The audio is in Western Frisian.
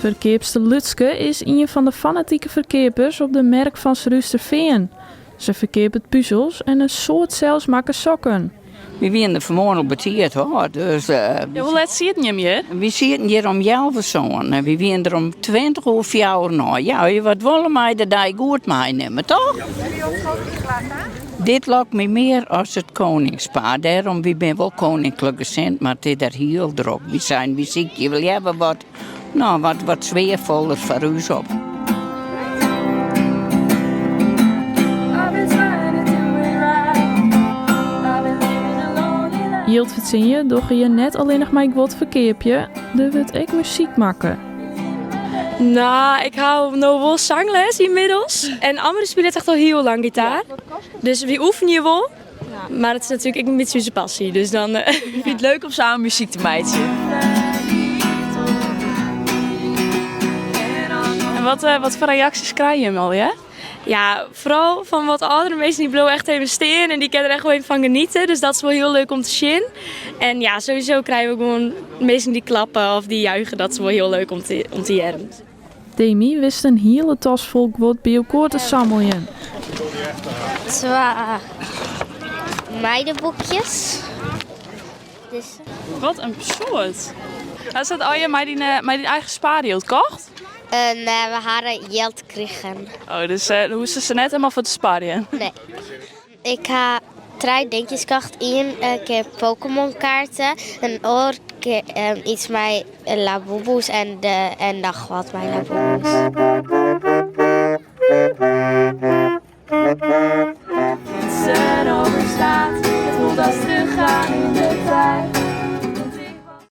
Ferkeapster Lutske is ien fan de fanatike ferkeapers op de merk fan Surhústerfean. Se ferkeapet puzels en in soad selsmakke sokken. Wy wienen der fanmoarn al betiid hoor. Dus, Ja, hoe let sieten jim hjir? Wy sieten hjir om healwei sân en wy wienen der om 20 oer fjouwer nei. Ja, as je wat wolle moatte je de dei goed meinimme, toch? Dit lokt my mear as it koningspaar. Dêrom, wy binne wol koninklik gesind, mar it is der hiel drok. Wy seinen, wy sykje wol leaver wat, no, wat, wat sfearfoller foar ús op. Jild fertsjinje dogge je net allinnich mei guod ferkeapje, der wurdt ek muzyk makke. No, ik ha no wol sangles ynmiddels. En Amber spilet echt al hiel lang gitaar. Dus wy oefenje wol. Mar it is natuerlik ek in bytsje ús passy. Dus dan. Ik fyn it leuk om samen muzyk te meitsjen. En wat, wat foar reaksjes krije jim allegear? Ja, foaral fan wat âldere minsken dy bliuwe echt even stean en dy kinne der echt wol even fan genieten. Dus dat is wol hiel leuk om te sjen. En ja, sowieso krije we gewoan minsken dy't klappe of dy't juiche. Dat is wol hiel leuk om te, om te hearren. Demi wist in hiele tas fol guod by elkoar te sammeljen. Twa meideboekjes. Dizze. Wat in soad. Hast dat allegear mei dyn, mei dyn eigen spaarjild kocht? Nee, we hawwe jild krigen. Oh, dus uh, hoechst se net helemaal foar te sparjen? Nee. Ik ha trije dinkjes kocht. Ien kear Pokémon kaarten, in oar kear iets mei Labubu's en, de, en noch wat mei Labubu's.